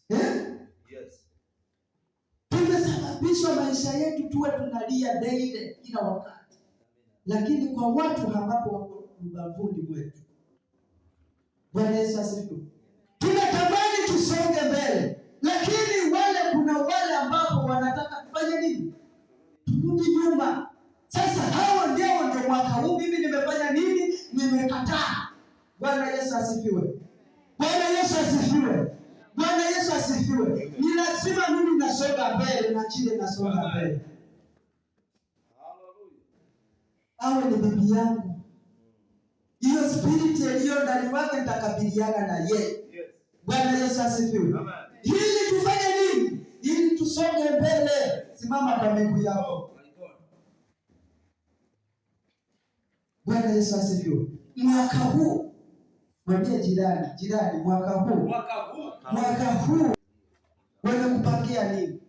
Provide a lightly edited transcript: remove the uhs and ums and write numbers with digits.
Eh? Yes. Tumesababishwa maisha yetu tuwe tunalia daily kila wakati, lakini kwa watu ambapo wako ubavuni mwetu. Bwana Yesu asifiwe. Tunatamani tusonge mbele, lakini wale kuna wale ambapo wanataka tufanye nini? Turudi nyuma. Sasa hao ndio mwaka huu mimi nimefanya nini? Nimekataa. Bwana Yesu asifiwe. Bwana Yesu asifiwe. Bwana Yesu asifiwe. Ni lazima mimi nasonga mbele na chile nasonga mbele. Hallelujah. Awe ni bibi yangu, hiyo spirit iliyo ndani wake nitakabiliana na yeye. Yes. Bwana Yesu asifiwe. Amen. Ili tufanye nini? Ili tusonge mbele. Simama kwa miguu yako. Oh my God. Bwana Yesu asifiwe. Mwaka huu mwambie jirani, jirani, mwaka huu, Mwaka huu mwaka huu wamekupangia nini?